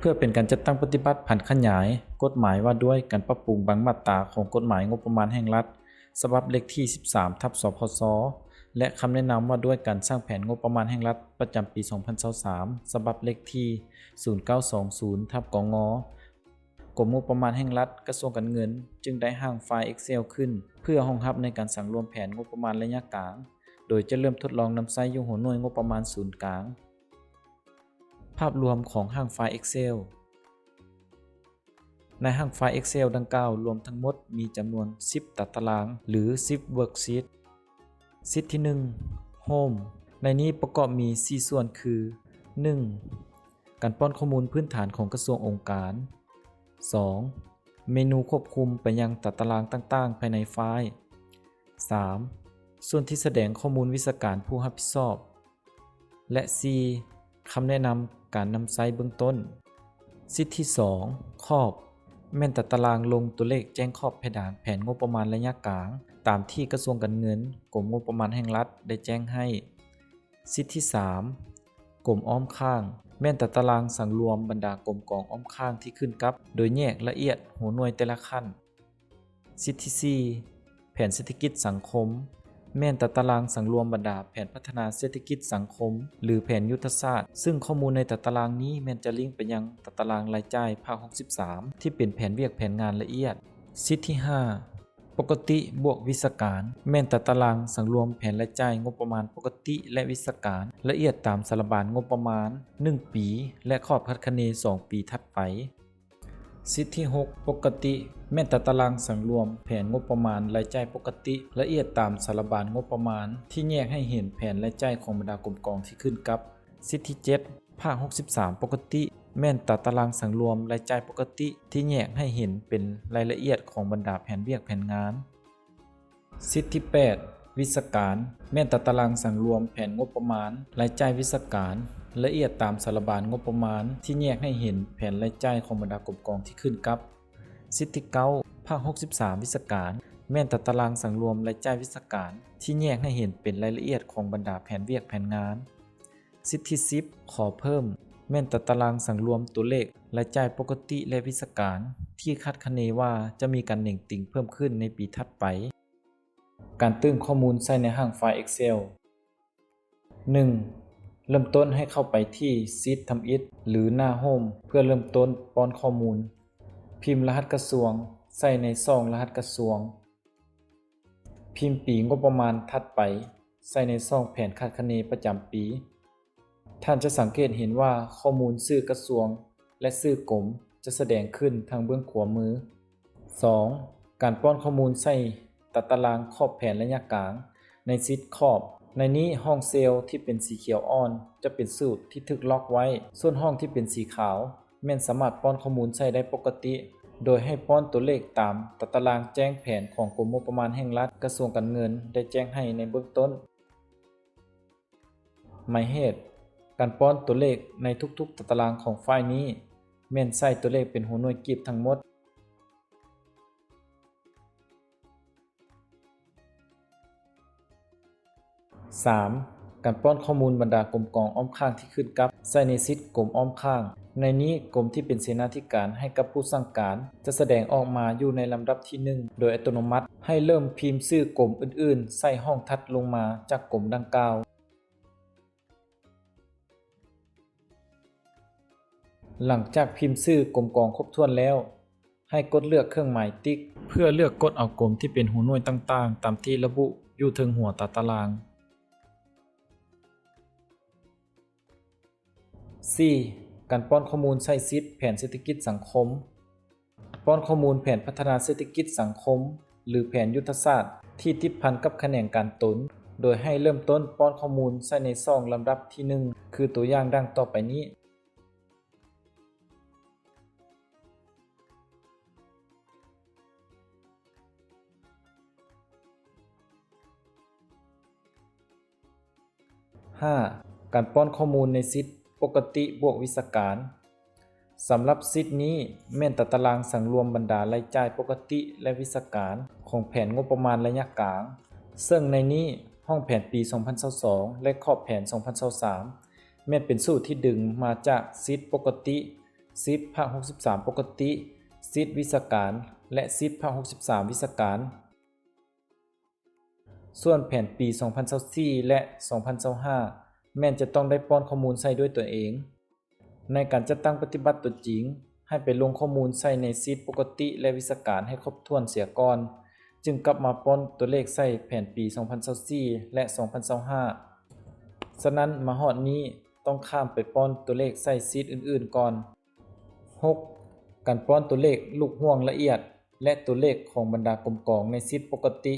ພື່ອເປັນການຈັດຕັ້ງປະຕິບັດຜັນຂະຫຍາຍກົດໝາຍວ່າດ້ວຍການປັບປຸງບາງມາດຕາຂອງກົດໝາຍງົບປະມານແຫ່ງລັດ ສະບັບເລກທີສິບສາມ ທັບ ສພຊ ແລະ ຄຳແນະນຳວ່າດ້ວຍການສ້າງແຜນງົບປະມານແຫ່ງລັດປະຈຳປີສອງພັນຊາວສາມ ສະບັບເລກທີສູນເກົ້າສອງສູນ ທັບ ກງ ກົມງົບປະມານແຫ່ງລັດ ກະຊວງການເງິນ ຈຶ່ງໄດ້ຮ່າງໄຟລ໌ Excel ຂຶ້ນ ເພື່ອຮອງຮັບໃນການສັງລວມແຜນງົບປະມານໄລຍະກາງ ໂດຍຈະເລີ່ມທົດລອງນຳໃຊ້ຢູ່ຫົວໜ່ວຍງົບປະມານສູນກາງ. ພາບລວມຂອງຮ່າງໄຟລ໌ Excel. ໃນຮ່າງໄຟລ໌ Excel ດັ່ງກ່າວລວມທັງໝົດມີຈຳນວນສິບຕາຕະລາງ ຫຼື ສິບ Worksheet. Sheet ທີໜຶ່ງ Home. ໃນນີ້ປະກອບມີສີ່ສ່ວນຄື ໜຶ່ງ ການປ້ອນຂໍ້ມູນພື້ນຖານຂອງກະຊວງອົງການ, ສອງ ເມນູຄວບຄຸມໄປຍັງຕາຕະລາງຕ່າງໆພາຍໃນໄຟລ໌, ສາມ ສ່ວນທີ່ສະແດງຂໍ້ມູນວິຊາການຜູ້ຮັບຜິດຊອບ ແລະ ສີ່ ຄຳແນະນຳການນຳໃຊ້ເບື້ອງຕົ້ນ. Sheet ທີສອງ ຂອບ ແມ່ນຕາຕະລາງລົງຕົວເລກແຈ້ງຂອບເພດານແຜນງົບປະມານໄລຍະກາງ ຕາມທີ່ກະຊວງການເງິນ, ກົມງົບປະມານແຫ່ງລັດ ໄດ້ແຈ້ງໃຫ້. Sheet ທີສາມ ກົມອ້ອມຂ້າງ ແມ່ນຕາຕະລາງສັງລວມບັນດາກົມກອງອ້ອມຂ້າງທີ່ຂຶ້ນກັບ ໂດຍແຍກລະອຽດຫົວໜ່ວຍແຕ່ລະຂັ້ນ. Sheet ທີສີ່ ແຜນເສດຖະກິດສັງຄົມ ແມ່ນຕາຕະລາງສັງລວມບັນດາແຜນພັດທະນາເສດຖະກິດສັງຄົມ ຫຼື ແຜນຍຸດທະສາດ, ຊຶ່ງຂໍ້ມູນໃນຕາຕະລາງນີ້ແມ່ນຈະລິງໄປຍັງຕາຕະລາງລາຍຈ່າຍພາກຫົກສິບສາມ ທີ່ເປັນແຜນວຽກແຜນງານລະອຽດ. Sheet ທີຫ້າ ປົກກະຕິບວກວິຊາການ ແມ່ນຕາຕະລາງສັງລວມແຜນລາຍຈ່າຍງົບປະມານປົກກະຕິ ແລະ ວິຊາການ ລະອຽດຕາມສາລະບານງົບປະມານໜຶ່ງປີ ແລະ ຂອບຄາດຄະເນສອງປີຖັດໄປ. Sheet ທີຫົກ ປົກກະຕິ ແມ່ນຕາຕະລາງສັງລວມແຜນງົບປະມານລາຍຈ່າຍປົກກະຕິ ລະອຽດຕາມສາລະບານງົບປະມານ ທີ່ແຍກໃຫ້ເຫັນແຜນລາຍຈ່າຍຂອງບັນດາກົມກອງທີ່ຂຶ້ນກັບ. Sheet ທີເຈັດ ພາກຫົກສິບສາມ ປົກກະຕິ ແມ່ນຕາຕະລາງສັງລວມລາຍຈ່າຍປົກກະຕິ ທີ່ແຍກໃຫ້ເຫັນເປັນລາຍລະອຽດຂອງບັນດາແຜນວຽກແຜນງານ. Sheet ທີແປດ ວິຊາການ ແມ່ນຕາຕະລາງສັງລວມແຜນງົບປະມານລາຍຈ່າຍວິຊາການ ລະອຽດຕາມສາລະບານງົບປະມານ ທີ່ແຍກໃຫ້ເຫັນແຜນລາຍຈ່າຍຂອງບັນດາກົມກອງທີ່ຂຶ້ນກັບ. Sheet ທີເກົ້າ ພາກຫົກສິບສາມ ວິຊາການ ແມ່ນຕາຕະລາງສັງລວມລາຍຈ່າຍວິຊາການ ທີ່ແຍກໃຫ້ເຫັນເປັນລາຍລະອຽດຂອງບັນດາແຜນວຽກແຜນງານ. Sheet ທີສິບ ຂໍເພີ່ມ ແມ່ນຕາຕະລາງສັງລວມຕົວເລກລາຍຈ່າຍປົກກະຕິ ແລະ ວິຊາການ ທີ່ຄາດຄະເນວ່າຈະມີການເໜັງຕີງເພີ່ມຂຶ້ນໃນປີຖັດໄປ. ການຕື່ມຂໍ້ມູນໃສ່ໃນຮ່າງໄຟລ໌ Excel. ໜຶ່ງ ເລີ່ມຕົ້ນໃຫ້ເຂົ້າໄປທີ່ຊີດທຳອິດ ຫຼື ໜ້າໂຮມ ເພື່ອເລີ່ມຕົ້ນປ້ອນຂໍ້ມູນ. ພິມລະຫັດກະຊວງໃສ່ໃນຊ່ອງລະຫັດກະຊວງ. ພິມປີງົບປະມານຖັດໄປໃສ່ໃນຊ່ອງແຜນຄາດຄະເນປະຈຳປີ. ທ່ານຈະສັງເກດເຫັນວ່າຂໍ້ມູນຊື່ກະຊວງ ແລະ ຊື່ກົມຈະສະແດງຂຶ້ນທາງເບື້ອງຂວາມື. ສອງ ການປ້ອນຂໍ້ມູນໃສ່ຕາຕະລາງຂອບແຜນໄລຍະກາງໃນຊີດຂອບ. ໃນນີ້ຮ່ອງເຊວທີ່ເປັນສີຂຽວອ່ອນຈະເປັນສູດທີ່ຖືກລັອກໄວ້, ສ່ວນຮ່ອງທີ່ເປັນສີຂາວ ແມ່ນສາມາດປ້ອນຂໍ້ມູນໃສ່ໄດ້ປົກກະຕິ ໂດຍໃຫ້ປ້ອນຕົວເລກຕາມຕາຕະລາງແຈ້ງແຜນຂອງກົມງົບປະມານແຫ່ງລັດ, ກະຊວງການເງິນ ໄດ້ແຈ້ງໃຫ້ໃນເບື້ອງຕົ້ນ. ໝາຍເຫດ, ການປ້ອນຕົວເລກໃນທຸກໆຕາຕະລາງຂອງໄຟລ໌ນີ້ ແມ່ນໃສ່ຕົວເລກເປັນຫົວໜ່ວຍກີບທັງໝົດ. ສາມ ການປ້ອນຂໍ້ມູນບັນດາກົມກອງອ້ອມຂ້າງທີ່ຂຶ້ນກັບໃສ່ໃນຊີດກົມອ້ອມຂ້າງ. ໃນນີ້ກົມທີ່ເປັນເສນາທິການໃຫ້ກັບຜູ້ສັ່ງການຈະສະແດງອອກມາຢູ່ໃນລຳດັບທີໜຶ່ງໂດຍອັດຕະໂນມັດ. ໃຫ້ເລີ່ມພິມຊື່ກົມອື່ນໆໃສ່ຫ້ອງຖັດລົງມາຈາກກົມດັ່ງກ່າວ. ຫຼັງຈາກພິມຊື່ກົມກອງຄົບຖ້ວນແລ້ວ, ໃຫ້ກົດເລືອກເຄື່ອງໝາຍຕິກ ເພື່ອເລືອກກົດເອົາກົມທີ່ເປັນຫົວໜ່ວຍຕ່າງໆ ຕາມທີ່ລະບຸຢູ່ເທິງຫົວຕາຕະລາງ. ສີ່ ການປ້ອນຂໍ້ມູນໃສ່ຊີດແຜນເສດຖະກິດສັງຄົມ. ປ້ອນຂໍ້ມູນແຜນພັດທະນາເສດຖະກິດສັງຄົມ ຫຼື ແຜນຍຸດທະສາດທີ່ຕິດພັນກັບຂະແໜງການຕົນ, ໂດຍໃຫ້ເລີ່ມຕົ້ນປ້ອນຂໍ້ມູນໃສ່ໃນຊ່ອງລຳດັບທີໜຶ່ງ ຄືຕົວຢ່າງດັ່ງຕໍ່ໄປນີ້. ຫ້າ ການປ້ອນຂໍ້ມູນໃນຊີດປົກກະຕິບວກວິຊາການ. ສຳລັບຊີດນີ້ແມ່ນຕາຕະລາງສັງລວມບັນດາລາຍຈ່າຍປົກກະຕິ ແລະ ວິຊາການຂອງແຜນງົບປະມານໄລຍະກາງ, ເຊິ່ງໃນນີ້ຮ່ອງແຜນປີສອງພັນຊາວສອງ ແລະ ຂອບແຜນສອງພັນຊາວສາມ ແມ່ນເປັນສູດທີ່ດຶງມາຈາກຊີດປົກກະຕິ ສິດພາກຫົກສິບສາມປົກກະຕິ, ສິດວິຊາການ ແລະ ສິດພາກຫົກສິບສາມວິຊາການ. ສ່ວນແຜນປີສອງພັນຊາວສີ່ ແລະ ສອງພັນຊາວຫ້າ ແມ່ນຈະຕ້ອງໄດ້ປ້ອນຂໍ້ມູນໃສ່ດ້ວຍຕົນເອງ. ໃນການຈັດຕັ້ງປະຕິບັດຕົວຈິງ, ໃຫ້ໄປລົງຂໍ້ມູນໃສ່ໃນຊີດປົກກະຕິ ແລະ ວິຊາການໃຫ້ຄົບຖ້ວນເສຍກ່ອນ, ຈຶ່ງກັບມາປ້ອນຕົວເລກໃສ່ແຜນປີສອງພັນຊາວສີ່ ແລະ ສອງພັນຊາວຫ້າ. ສະນັ້ນ, ມາຮອດນີ້ຕ້ອງຂ້າມໄປປ້ອນຕົວເລກໃສ່ຊີດອື່ນໆກ່ອນ. ຫົກ, ການປ້ອນຕົວເລກລູກຮ່ວງລະອຽດ ແລະ ຕົວເລກຂອງບັນດາກົມກອງໃນຊີດປົກກະຕິ.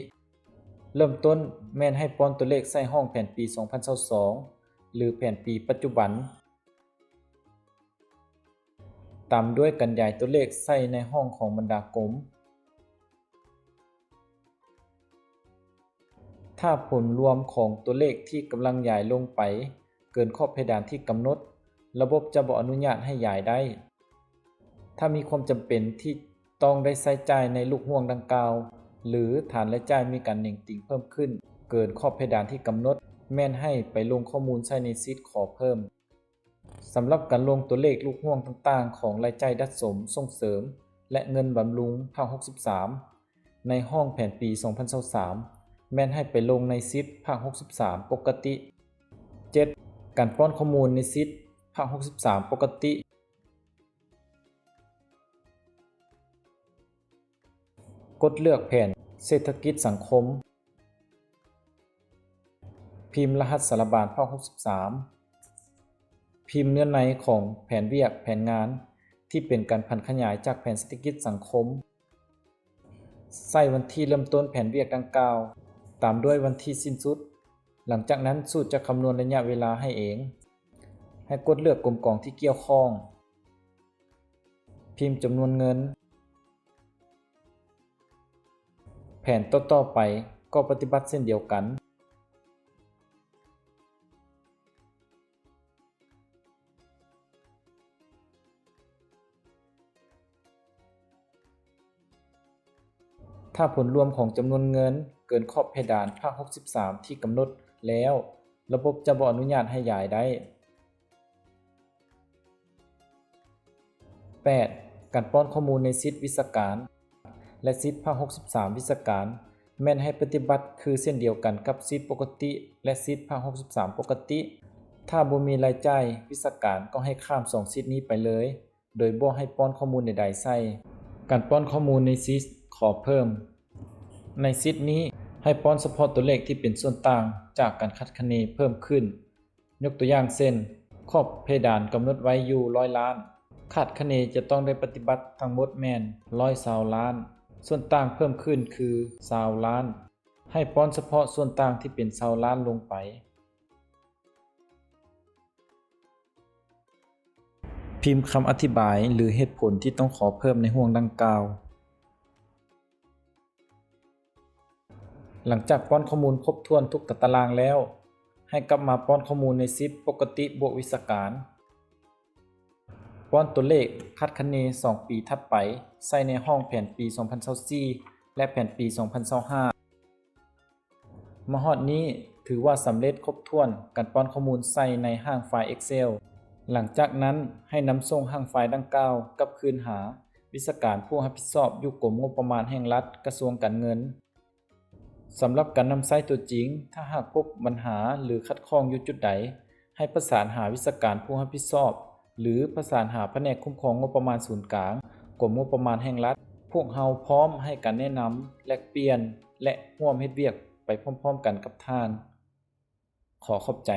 ເລີ່ມຕົ້ນແມ່ນໃຫ້ປ້ອນຕົວເລກໃສ່ຮ່ອງແຜນປີສອງພັນຊາວສອງ ຫຼື ແຜນປີປັດຈຸບັນ, ຕາມດ້ວຍການຢາຍຕົວເລກໃສ່ໃນຮ່ອງຂອງບັນດາກົມ. ຖ້າຜົນລວມຂອງຕົວເລກທີ່ກຳລັງຢາຍລົງໄປເກີນຂອບເພດານທີ່ກຳນົດ, ລະບົບຈະບໍ່ອະນຸຍາດໃຫ້ຢາຍໄດ້. ຖ້າມີຄວາມຈຳເປັນທີ່ຕ້ອງໄດ້ໃຊ້ຈ່າຍໃນລູກຮ່ວງດັ່ງກ່າວ ຫຼື ຖານລາຍຈ່າຍມີການເໜັງຕີງເພີ່ມຂຶ້ນເກີນຂອບເພດານທີ່ກຳນົດ, ແມ່ນໃຫ້ໄປລົງຂໍ້ມູນໃສ່ໃນຊີດຂໍເພີ່ມ. ສຳລັບການລົງຕົວເລກລູກຮ່ວງຕ່າງໆຂອງລາຍຈ່າຍດັດສົມ, ສົ່ງເສີມ ແລະ ເງິນບຳລຸງພາກຫົກສິບສາມ ໃນຮ່ອງແຜນປີສອງພັນຊາວສາມ ແມ່ນໃຫ້ໄປລົງໃນຊີດພາກຫົກສິບສາມປົກກະຕິ. ເຈັດ, ການປ້ອນຂໍ້ມູນໃນຊີດພາກຫົກສິບສາມປົກກະຕິ. ກົດເລືອກແຜນເສດຖະກິດສັງຄົມ. ພິມລະຫັດສາລະບານພາກຫົກສິບສາມ. ພິມເນື້ອໃນຂອງແຜນວຽກແຜນງານທີ່ເປັນການຜັນຂະຫຍາຍຈາກແຜນເສດຖະກິດສັງຄົມ. ໃສ່ວັນທີເລີ່ມຕົ້ນແຜນວຽກດັ່ງກ່າວ, ຕາມດ້ວຍວັນທີສິ້ນສຸດ. ຫຼັງຈາກນັ້ນສູດຈະຄຳນວນໄລຍະເວລາໃຫ້ເອງ. ໃຫ້ກົດເລືອກກົມກອງທີ່ກ່ຽວຂ້ອງ. ພິມຈຳນວນເງິນ. ແຜນຕໍ່ໆໄປກໍປະຕິບັດເຊັ່ນດຽວກັນ. ຖ້າຜົນລວມຂອງຈຳນວນເງິນເກີນຂອບເພດານພາກຫົກສິບສາມທີ່ກຳນົດແລ້ວ, ລະບົບຈະບໍ່ອະນຸຍາດໃຫ້ຢາຍໄດ້. ແປດ, ການປ້ອນຂໍ້ມູນໃນຊີດວິຊາການ ແລະ ຊີດພາກຫົກສິບສາມວິຊາການ ແມ່ນໃຫ້ປະຕິບັດຄືເຊັ່ນດຽວກັນກັບຊີດປົກກະຕິ ແລະ ຊີດພາກຫົກສິບສາມປົກກະຕິ. ຖ້າບໍ່ມີລາຍຈ່າຍວິຊາການກໍໃຫ້ຂ້າມສອງຊີດນີ້ໄປເລີຍ ໂດຍບໍ່ໃຫ້ປ້ອນຂໍ້ມູນໃດໆໃສ່. ການປ້ອນຂໍ້ມູນໃນຊີດຂໍເພີ່ມ. ໃນຊີດນີ້ໃຫ້ປ້ອນສະເພາະຕົວເລກທີ່ເປັນສ່ວນຕ່າງຈາກການຄາດຄະເນເພີ່ມຂຶ້ນ. ຍົກຕົວຢ່າງເຊັ່ນ, ຂອບເພດານກຳນົດໄວ້ຢູ່ຮ້ອຍລ້ານ, ຄາດຄະເນຈະຕ້ອງໄດ້ປະຕິບັດທັງໝົດແມ່ນຮ້ອຍຊາວລ້ານ, ສ່ວນຕ່າງເພີ່ມຂຶ້ນຄືຊາວລ້ານ. ໃຫ້ປ້ອນສະເພາະສ່ວນຕ່າງທີ່ເປັນຊາວລ້ານລົງໄປ. ພິມຄຳອະທິບາຍ ຫຼື ເຫດຜົນທີ່ຕ້ອງຂໍເພີ່ມໃນຫ່ວງດັ່ງກ່າວ. ຫຼັງຈາກປ້ອນຂໍ້ມູນຄົບຖ້ວນທຸກຕາຕະລາງແລ້ວ, ໃຫ້ກັບມາປ້ອນຂໍ້ມູນໃນຊີດປົກກະຕິບວກວິຊາການ. ປ້ອນຕົວເລກຄາດຄະເນສອງປີຖັດໄປໃສ່ໃນຮ່ອງແຜນປີສອງພັນຊາວສີ່ ແລະ ແຜນປີສອງພັນຊາວຫ້າ. ມາຮອດນີ້ຖືວ່າສຳເລັດຄົບຖ້ວນການປ້ອນຂໍ້ມູນໃສ່ໃນຮ່າງໄຟລ໌ Excel. ຫຼັງຈາກນັ້ນໃຫ້ນຳສົ່ງຮ່າງໄຟລ໌ດັ່ງກ່າວກັບຄືນຫາວິຊາການຜູ້ຮັບຜິດຊອບຢູ່ກົມງົບປະມານແຫ່ງລັດ ກະຊວງການເງິນ. ສຳລັບການນຳໃຊ້ຕົວຈິງ, ຖ້າຫາກພົບບັນຫາ ຫຼື ຂັດຂ້ອງຢູ່ຈຸດໃດ, ໃຫ້ປະສານຫາວິຊາການຜູ້ຮັບຜິດຊອບ ຫຼື ປະສານຫາພະແນກຄຸ້ມຄອງງົບປະມານສູນກາງ ກົມງົບປະມານແຫ່ງລັດ. ພວກເຮົາພ້ອມໃຫ້ການແນະນຳ, ແລກປ່ຽນ ແລະ ຮ່ວມເຮັດວຽກໄປພ້ອມໆກັນກັບທ່ານ. ຂໍຂອບໃຈ.